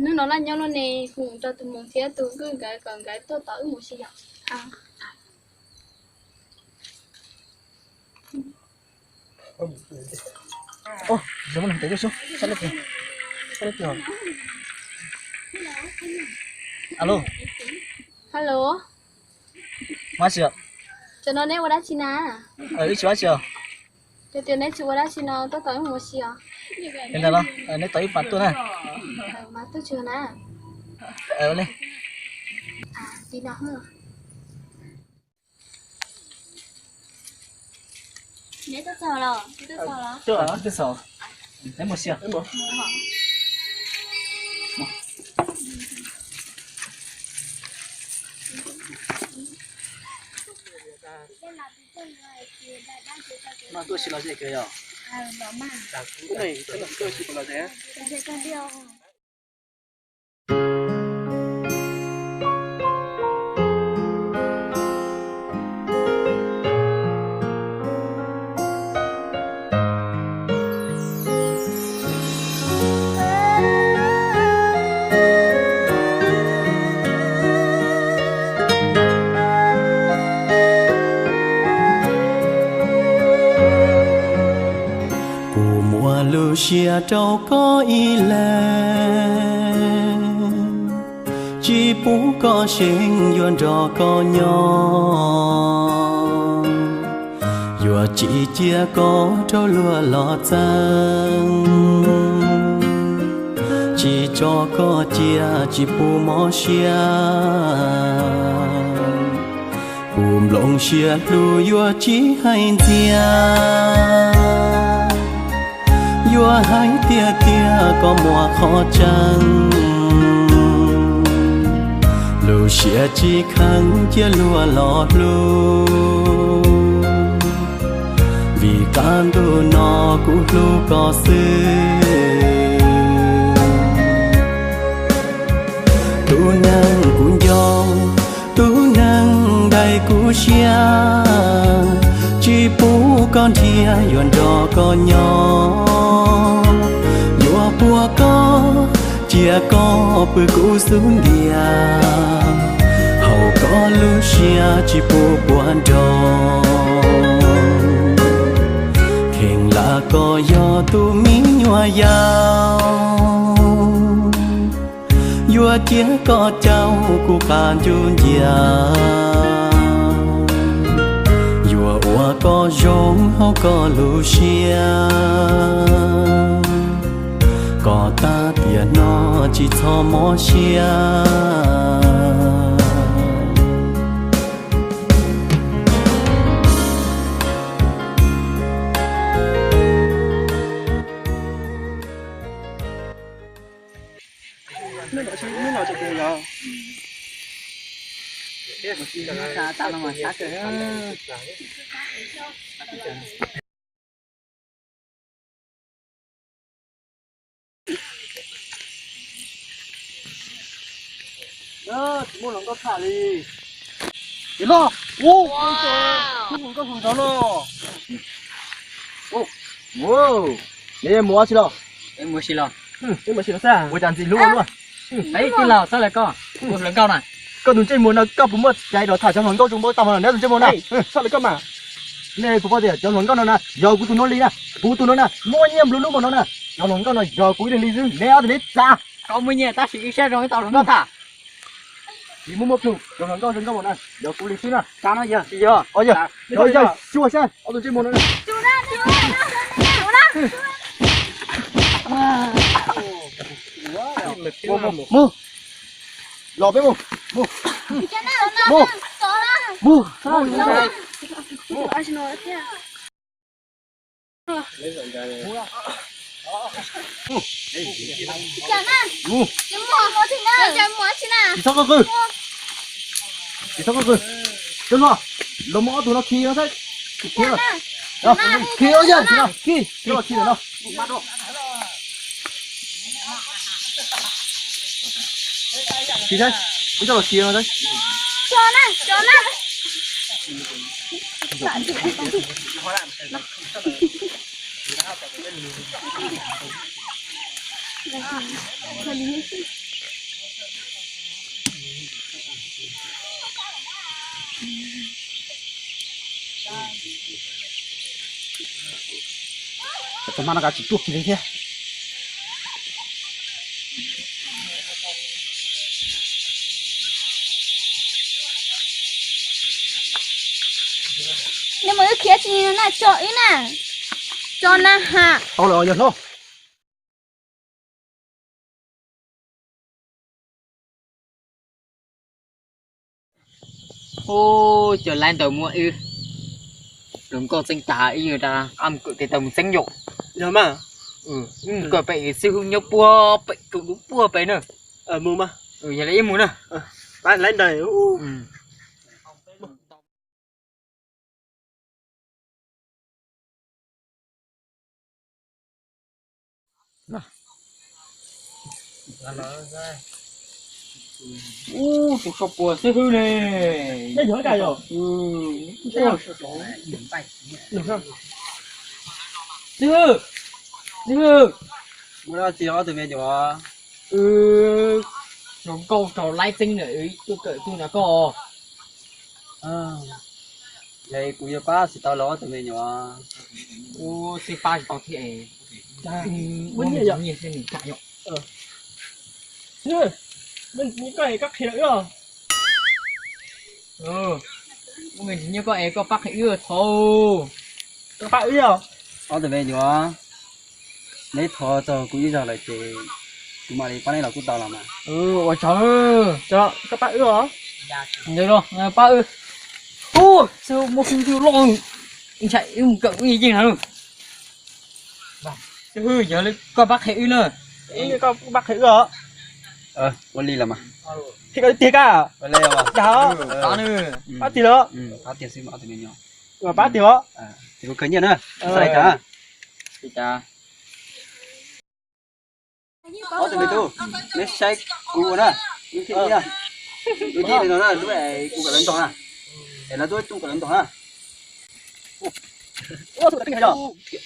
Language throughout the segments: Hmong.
Hnub no laj nyob no ne, kuv mus nrog tus Hmoov thiab tus Nkauj nkawd kom nkawd tuaj tos wb mus si yom. Alo. Hello. Mas tsis, tam no neb ua dab tsi na? Wb tsis ua dab tsi os. Tias neb tsis ua dab tsi no tuaj tos wb mus si os. Li ntawd los neb tos ib pab tuaj na. Mas tuaj tsuag na. Li no. Neb tuaj txog los? Tuaj txog. Neb mus si. Mas tuaj si los ze kawg yom. Kuv muaj lub siab rau koj ib leeg, tsis pub koj seev yuav nrog koj nyob, yuav tsis cia koj raug luag los txeeb, tsis tso koj cia tsis pub mob siab. Kuv nplooj siab hlub yuav tsis hais ntxias, yuav hais tiag tiag koj muaj qhov tseeb. Lub siab tsis kheev cia luag los hlub, vim qab ntuj no kuv hlub koj xwb. Tus neeg kuv nco, tus neeg ntaus kuv siab, tsis pub koj nrhiav yuav nrog koj nyob, yuav puag koj, cia koj pw kuv xub ntiag, haum koj lub siab tsis pub puag nrog. Kheev lam koj yog tus me nyuam yaus, yuav cia koj caum kuv qab ntuj ncias, yuav ua koj zoo hauv koj lub siab, kom tag tiam no tsis txhob mob siab. Tsis muaj hluas nkauj tham li. Ces los, ub, kuv hluas nkauj hluas nraug no. Neb mus ua si los? Mus si los. Ua cas ntxim hlub luaj. Tij laug, txhob lawv koj, kuv hluas nkauj na. Koj tus ntsej muag no koj puas muaj cai los tham cov hluas nkauj zoo npaum li tau mas neb tus ntsej muag na. Txhob lawv koj mas. Nej puas paub tias cov hluas nkauj no na yog kuv tus nus li na, kuv tus no na muaj nyiaj nplua nuj npaum no na. Cov hluas nkauj no yog kuv ib leeg li xwb, neb ob tug neb txav. Koj muaj nyiaj tab sis ib siab zoo ib tau hluas nkauj tham. Tsis muaj muaj plhus, cov hluas nkauj zoo nkauj npaum na yog kuv li xwb na. Tsav no yog tsis yog? Yog, yog, xyuas saib ob tug ntsej muag no. Mus, los peb mus, mus, mus, mus. Tsis txhob qw, tsis txhob qw. Coj los, los muab ob tug no khi no saib. Khi, khi, khi, khi no. Khi saib, wb coj los khi no saib. Cov hmab no kav tsij tuaj kiag li thiab. Nej mus wb khiav tsis no na, tso wb na, tso na ha. Tau lawm yog hlob. Ub, cov laib ntawd muab wb hluas nkauj txeeb tas, wb yuav rov qab mus kawm tes taw mus txeeb yom. Yog mas. Kawm pem xib hwb nyob puag pem, kawm dub puag pem na. Mus mas. Yog li wb mus na. Laib ntawd. Ub, tus sau puas xib hwb ne. Xib hwb, xib hwb, muaj dab tsi ob tug me nyuam? Hluas nkauj raug laib txeeb lawm, tuaj kawm tuaj nrog koj. Yog kuv yuav pab tsis tau los ob tug me nyuam. Ub, xib pab tsis tau thiab. Muaj nyiaj thiab nws kam yom. Koj qhia wb os. Ub, me ntsis nyob koj es koj pab qhia wb thaum. Koj pab wb os. Ob tug me nyuam, neb thov txog kuv ib zaug lawm ces kuv mam li pab neb los kuj tau los mas. Ua tsaug, koj pab wb os. Pab wb. Ub, muaj hwj loj, ntshai wb mus kawm wb yeej na. Xib hwb, yog li koj pab qhia wb na. Koj pab qhia wb os. Ua li los mas. Qhia koj tiag kab. Dag, pab tiag los? Pab tiag xwb mas ob tug me nyuam. Pab tiag os. Ces kuv khaws nyiaj na. Xav li cas? Ob tug me tub, neb saib kuv ua na. Lub thiaj li no na, lub es kuv kom lawv ntog na. Es lawv tuaj tuaj kom lawv ntog na.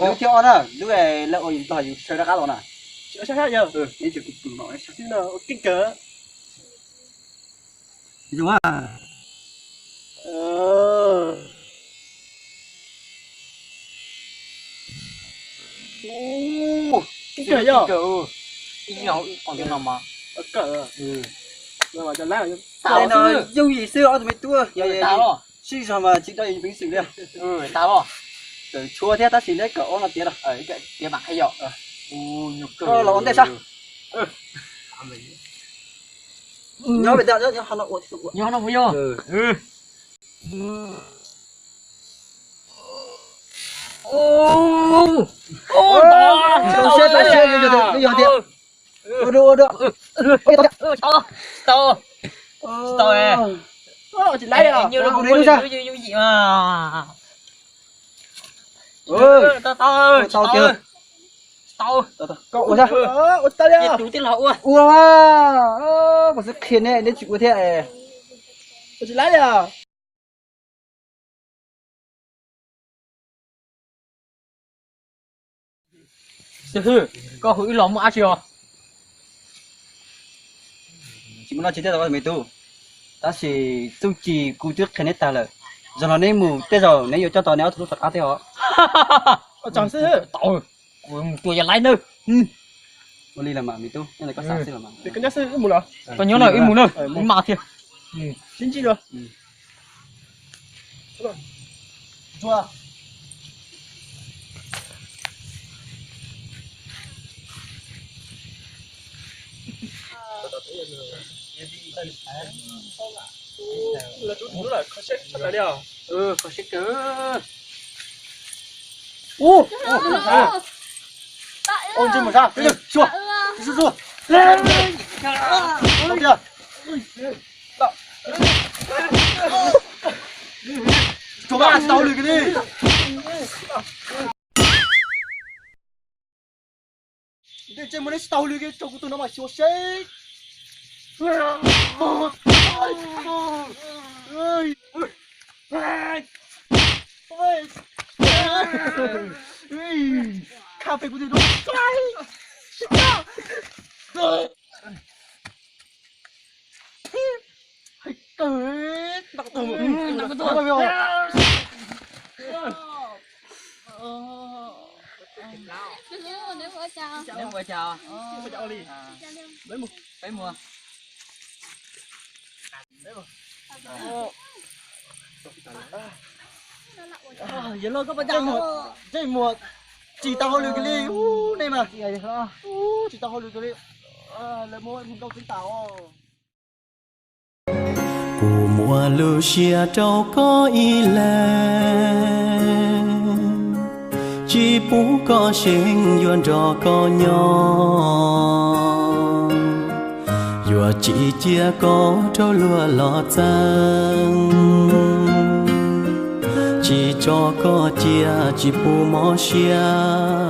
Lub thiab ob na, lub es lawv ua yus ntog yus tshaw rov qab los na. Neb tsis kuv pw no. Yooj yim xwb ob tug me tub, sib zog mas tsis tau yus peev xwm li. Tawm tshuav thiab tab sis neb kawm ob no tiav los. Koj los ua ntej sab. Nyob pem, nyob no ua. Rau siab, rau siab, yog tias ua dua, ua dua. Tsis tau, tsis tau. Tsis tau. Tsis laib os. Yooj yim mas. Tau tiag. Koj ua thiab. Ua tau li. Ua, kuv xav qhia neb, neb tsis ua thiab. Tsis laib li os. Xib hwb, koj hu wb los muaj dab tsi os? Tsis muaj dab tsi thiab tau me tub, tab sis txuj ci kuv twb qhia neb tag lawm. Zaum no neb mus tej zaum neb yuav coj tau neb ob tug lub rov qab thiab os. Kuv mus tua yog laib nawb. Ua li los mas me tub, nyob ntawm koj xav xwb los mas. Koj nyob no wb mus na, wb maj thiab. Sib ntsib dua. Kho siab kawg. Ub, ub, ntsis mus sab, tib tug xyuas, tib tug xyuas. Tsuas mas tsis tau lwm kiag li. Ntsej muag neb tsis tau lwm kiag, tso kuv tus no mas xyuas seb. Kha pem kuv tus no. Hais kawg. Neb ua cas? Peb mus. Yawg loj, koj puas ntsej muag, ntsej muag tsis tau hauj lwm kiag li, ub, nej mas tsis tau hauj lwm kiag li. Lawv muab nkauj txeeb tas os. Kuv muaj lub siab rau koj ib leeg, tsis pub koj seev, yuav nrog koj nyob. Yuav tsis cia koj raug luag los txeeb, tsis tso koj cia, tsis pub mob siab.